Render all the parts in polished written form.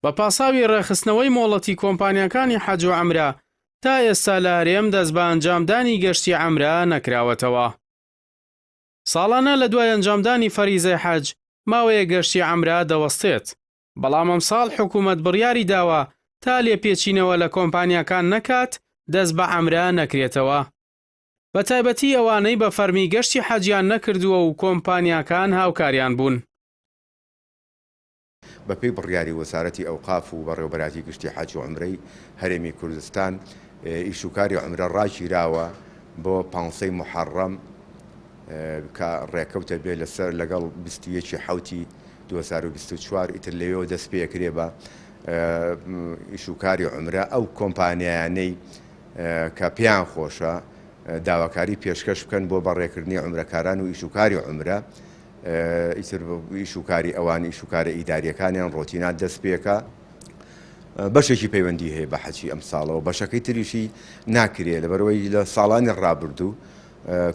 بە پاساوی ڕێکخستنەوەی مۆڵەتی کۆمپانیاکانی حەج و عەمرە، تا ئێستا لە هەرێم دەست بە ئەنجامدانی گەشتی عەمرە نەکراوەتەوە. ساڵانە لە دوای ئەنجامدانی فەریزەی حەج، ماوەیەک گەشتی عەمرە دەوەستێت، بەڵام ئەمساڵ حکومەت بڕیاری داوە تا لێپێچینەوە لە کۆمپانیاکان نەکات، دەست بە عەمرە نەکرێتەوە. بەتایبەتی ئەوانەی بە فەرمی گەشتی حەجیان نەکردووە و کۆمپانیاکان هاوکاریان بوون. بەپێی بڕیاری وەزارەتی ئەوقاف و بەڕێوەبەرایەتی گشتی حەج و عومرەی هەرێمی کوردستان، ئیشوکاری عومرە ڕاگیراوە بۆ پانزەی موحەڕەم کە ڕێکەوتە بێ لەسەر لەگەڵ 21 ی حەوتی 2024 ئیتر لەوێوە دەست پێکرێ بە ئیشوکاری عومرە ئەو کۆمپانیایانەی کە پێیان خۆشە داواکاری پێشکەش بکەن بۆ بەڕێکردنی عومرەکاران و ئیشوکاری عومرە ئیتر ئیش و کاری ئەوان ئیش و کارە ئیداریەکانیان ڕۆتینات دەست پێکا بەشێکی پەیوەندی هەیە بە حەجی ئەم ساڵەوە بەشەکەی تریشی ناکرێ لەبەرەوەی لە ساڵانی ڕابردوو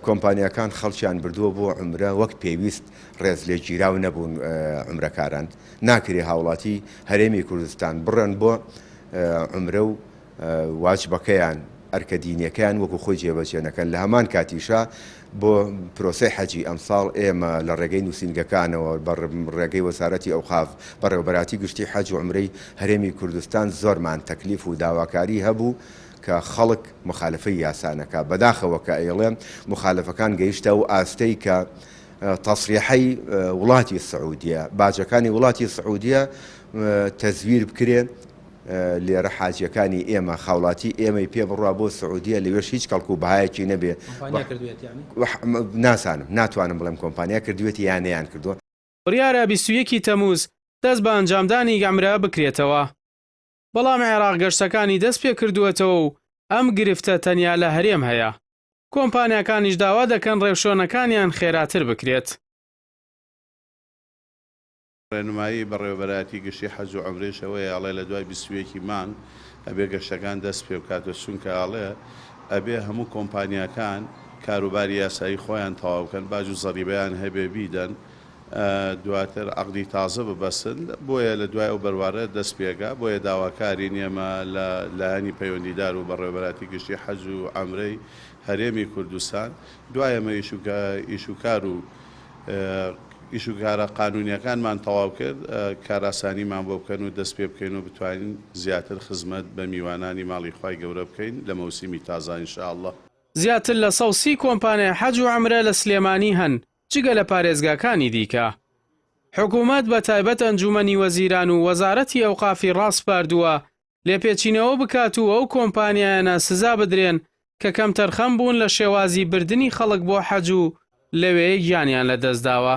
کۆمپانیاکان خەڵکیان بردووە بۆ عمرە وەک پێویست ڕێز لێگیراو نەبوون عمرەکاران ناکرێ هاوڵاتی هەرێمی کوردستان بڕێن بۆ عمرە و واجبەکەیان، ئەرکە دینیەکەیان وەکو خۆی جێبەجێ نەکەن، لە هەمان کاتیشا بۆ پرۆسەی حەجی ئەمساڵ ئێمە لە ڕێگەی نووسینگەکانەوە بە ڕێگەی وەزارەتی ئەوقاف، بەڕێوەبەراتی گشتی حەج و عومرەی هەرێمی کوردستان زۆرمان تەکلیف و داواکاری هەبوو کە خەڵک موخالەفەی یاسا نەکا، بەداخەوە کە ئەیڵێم موخالەفەکان گەیشتە ئەو ئاستەی کە تەسریحەی وڵاتی سعودیە، باجەکانی وڵاتی سعودیە تەزویر بکرێ. لێرە حاجیەکانی ئێمە خاوڵاتی ئێمەی پێ بڕوا بۆ سعودیە لەوێش هیچ کەڵک و بەهایەکی نەبێ کۆمپانیا کردوێتی یانی؟ نازانم ناتوانم بڵێم کۆمپانیا کردوێتی یا نەیان کردووە. بڕیارە 21 ی تەمووز دەست بە ئەنجامدانی عەمرە بکرێتەوە، بەڵام عێراق گەشتەکانی دەستپێکردووەتەوە و ئەم گرفتە تەنیا لە هەرێم هەیە، کۆمپانیاکانیش داوا دەکەن ڕێوشوێنەکانیان خێراتر بکرێت. ڕێنمایی بەڕێوەبەرایەتی گشتی حەج و عومرەیش ئەوەیە ئەڵێ لە دوای 21 ی مانگ ئەبێ گەشتەکان دەست پێ بکاتەوە چونکە ئەڵێ ئەبێ هەموو کۆمپانیاکان کاروباری یاسایی خۆیان تەواو بکەن باج و زەریبەیان هەبێ بیدەن دواتر عەقدی تازە ببەستن بۆیە لە دوای ئەو بەروارە دەست پێکا بۆیە داواکارین ئێمە لە لایەنی پەیوەندیدار و بەڕێوەبەرایەتی گشتی حەج و عەمرەی هەرێمی کوردستان دوای ئەمە ئیش و کار و ئیشوکارە قانونیەکانمان تەواو کرد، کارئاسانیمان بۆ بکەن و دەست پێ بکەین و بتوانین زیاتر خزمەت بە میوانانی ماڵی خوای گەورە بکەین لە مەوسیمی تازە ان شاء اللە. زیاتر لە 130 کۆمپانیای حەج و عەمرە لە سلێمانی هەن، جگە لە پارێزگاکانی دیکە. حکومەت بە تایبەت ئەنجومەنی وەزیران و وەزارەتی ئەوقافی ڕاسپاردووە لێپێچینەوە بکات و ئەو کۆمپانیایانە سزا بدرێن کە کەمتەرخەم بوون لە شێوازی بردنی خەڵک بۆ حەج و لەوێ گیانیان لەدەستداوە.